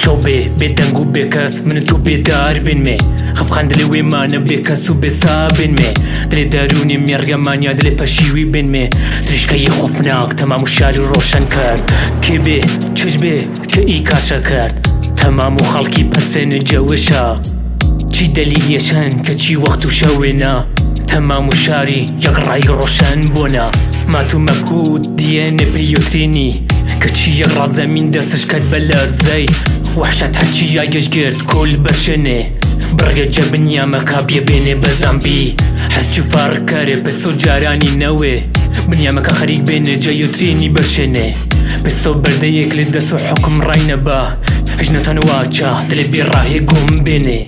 شەو بێ بێدەنگ و بێکەس من و تۆ بێدار بینمێ خەفقان دلێ وێمانە بێکەس و بێسا بینمێ دلێ دەروونی مێڕگەمانیا دلێ پەشیوی بینمێ تریشکەی خۆفناک تەمام و شاری ڕۆشن کرد کێ بێ چش بێ کە ئی کاشە کرد تەمام و خەڵکی پەسێن جەوشە چی دەلیلیەشەن کە چی وەخت و شەوێنە تەمام و شاری یەک ڕای ڕۆشن بۆنە مات و مەبهوت دیێنێ پێیۆترینی کە چی یەک ڕازەمین دەسش کەت بە لەرزەی وحشت هەرچی یاگەش گرت کۆل بەشێنێ بڕگە جەبنیامەکە بێبێنێ بە زامبی هەرچی فارکەرێ پسۆ جارانی نەوێ بنیامەکە خەریک بێنێ جەیۆترینی بەشێنێ پسۆ بەردەیەک لە دەست و حکم ڕاینەبا هەژنەتان واچە دلێ بێڕاهێ گوم بێنێ.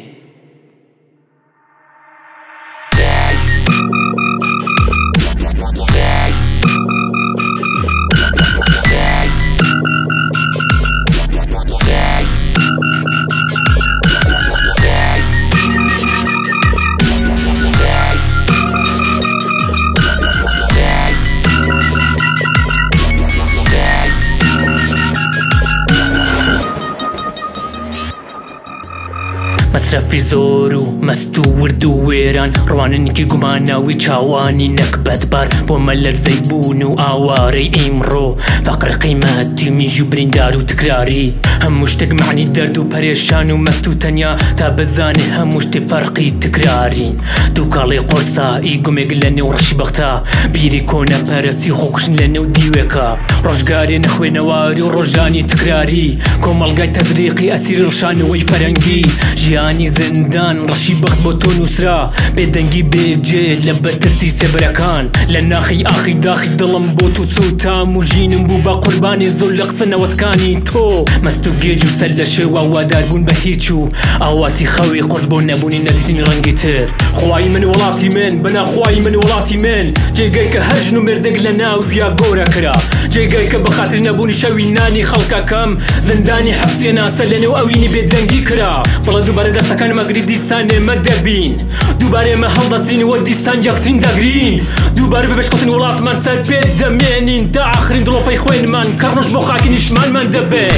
مەسرەفی زۆر و مەست و ورد و وێران ڕواننێکی گوماناوی چاوانی نەکبەتبار بۆ مەلەرزەی بوون و ئاوارەی ئیمڕۆ فەقر قیمەتی میژ و بریندار و تکراری هەموو شتێک معنی دەرد و پەرێشان و مەست و تەنیا تا بزانێ هەموو شتێ فەرقی تکرارین دووکاڵی قورسا ئی گومێک لە نێو ڕەشی بەختا بیری کۆنە پەرەسی خۆکوشن لە نێو دیوێکە ڕۆژگاری نەخوێنەواری و ڕۆژانی تکراری کۆمەڵگای تەزریقی ئەسیری ڕشانەوەی فەرەنگی ژیانی زیندان ڕەشی بەخت بۆ تۆ نووسرا بێدەنگی بێجێ لە بەترسی سێبەرەکان لە ناخی ئاخی داخی دڵم بۆ تو سووتام و ژینم بوو بە قوربانی زۆر لە قسە نەوەتکانی تۆ مەست و گێج و سەر لە شێوە وادار بوون بە هیچ و ئاواتی خەوی قورس بۆ نەبوونی نەدیتنی ڕەنگی تر خوای من وڵاتی من بەناخوای من وڵاتی من جێگەی کە هەر ژن و مێردێک لە ناویا گۆرە کرا جێگەی کە بەخاتر نەبوونی شەوی نانی خەڵکەکەم زیندانی حەفسێ ناسە لەنێو ئەوینی بێدەنگی کرا بەڵێ دووبارە دەستەکان مەگری دیسان ئێمە دەبین دووبارە ئێمە هەڵدەسین وە دیسان یەکترین دەگرین دووبارە بە بێشکەوتن وڵاتمان سەر پێ دەمێنین تا ئاخرین دڵۆپەی خوێنمان کە ڕۆژ بۆ خاکی نیشتمانمان دەبێ.